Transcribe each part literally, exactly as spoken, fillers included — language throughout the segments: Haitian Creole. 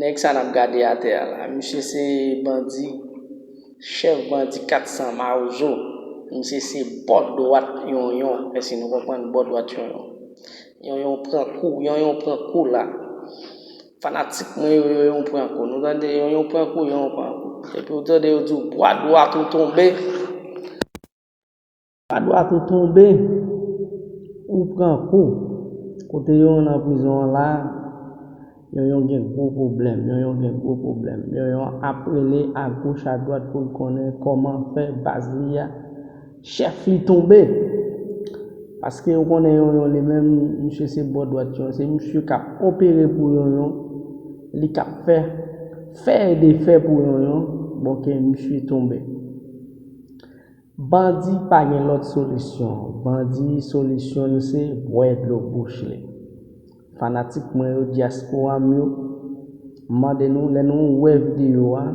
Nèg sa n ap gade atè a la, misye se bandi, chèf bandi kat san Mawozo. Misye se bò dwat Yonyon. Èske nou konprann bò dwat Yonyon? Yonyon pran kou, Yonyon pran kou la. Fanatik mwen yo, Yonyon pran kou. Nou tande, Yonyon pran kou, Yonyon pran kou. Epi ou tande yo di w, bò dwat ou tonbe. Bò dwat ou tonbe, ou pran kou. Kote Yonyon nan prizon an la, Yonyon gen gwo pwoblèm, Yonyon gen gwo pwoblèm. Yonyon ap rele agoch adwat pou l konnen kòman fè baz li a, chèf li tonbe. Paske ou konnen Yonyon li menm, misye se bò dwat Yonyon, se misye k ap opere pou Yonyon, li k ap fè, fè e defè pou Yonyon, bon ke misye tonbe. Bandi pa gen lòt solisyon. Bandi solisyon l se bwè dlo bouch li. Fanatik mwen yo, dyaspora m yo, m mande nou, lè nou wè videyo a,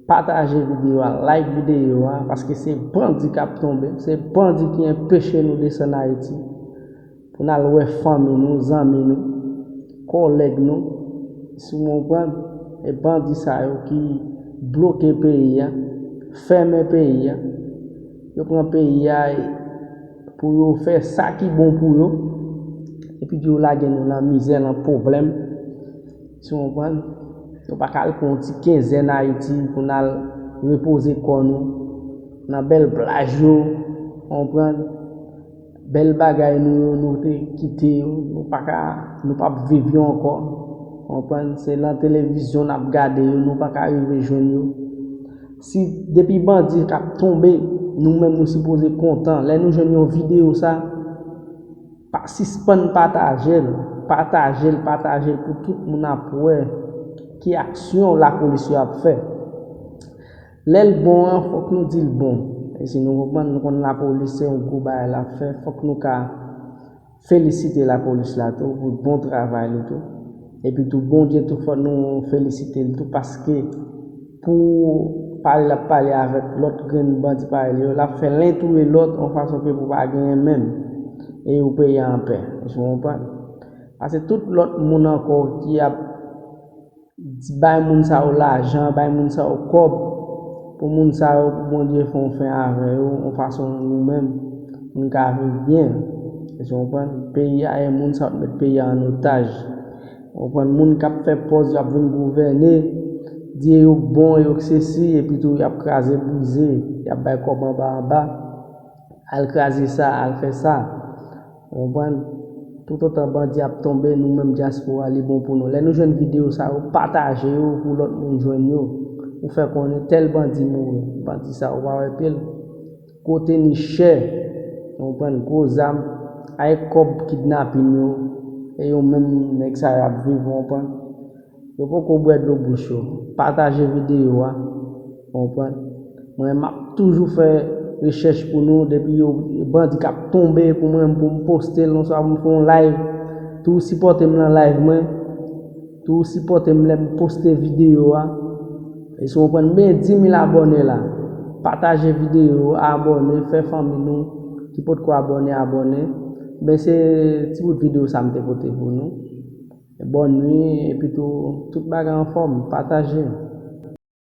pataje videyo a, like videyo a, paske se bandi k ap tonbe, se bandi ki enpeche nou desann Ayiti. Pou n al wè fanmi nou, zanmi nou, kòlèg nou, si w konprann, e bandi sa yo ki bloke peyi a, fèmen peyi a, yo pran peyi a pou yo fè sa ki bon pou yo, epi yo lage nou nan mizè, nan pwoblèm, si w konprann, nou pa ka al pran yon ti kenzèn Ayiti pou n al repoze kò nou nan bèl plaj yo, w konprann, bèl bagay nou yo, nou te kite yo, nou pa ka, nou p ap viv yo ankò. Konprann? Se nan televizyon n ap gade yo, nou pa ka rive jwenn yo. Si depi bandi k ap tonbe, nou menm nou sipoze kontan. Lè nou jwenn yon videyo sa, pa sispann pataje l, pataje l, pataje l pou tout moun ap wè ki aksyon lapolis yo ap fè. Lè l bon an, fòk nou di l bon. E si nou konprann, nou konn lapolis se yon gwo bagay l ap fè, fòk nou ka felisite lapolis la tou pou bon travay li tou. Epi tou, Bondye tou, fòk nou felisite l tou, paske pou pale l ap pale avèk lòt grenn bandi parèy li yo, l ap fè len touye lòt yon fason ke pou pa genyen menm. E yo peye anpè. Èske w konprann? Paske tout lòt moun ankò ki ap di bay moun sa yo lajan, bay moun sa yo kòb, pou moun sa yo, pou Bondye fè yon fen avè yo, yon fason nou menm, nou ka viv byen. Èske w konprann? Peyi a, e moun sa yo t met peyi a an otaj. Ou konprann? Moun k ap fè pòz, y ap vin gouvène, di yo bon, yo sesi, epi tou y ap kraze brize, y ap bay kòb anba anba. Al kraze sa, al fè sa. Ou konprann? Toutotan bandi ap tonbe, nou menm dyaspora, li bon pou nou. Lè nou jwenn videyo sa yo, pataje yo pou lòt moun jwenn yo. Ou fè konnen tèl bandi mouri. Bandi sa yo pa wè pye l. Gwo tenis chè, ou konprann, gwo zam, ay kòb kidnapin yo, e yo menm nèg sa yo ap viv, ou konprann. Yo poko bwè dlo bouch yo. Pataje videyo a, ou konprann. Mwen, m ap toujou fè rechèch pou nou, depi yo bandi k ap tonbe pou mwen, pou m poste l, oswa pou m fè yon live. Tou sipòte m nan live mwen, tou sipòte m lè m poste videyo a. E si w konprann, men dis mil abòne la. Pataje videyo, abòne, fè fanmi nou ki potko abòne, abòne. Men se ti bout videyo sa m te pote pou nou. Bòn nwi, epi tou, tout bagay anfòm, pataje.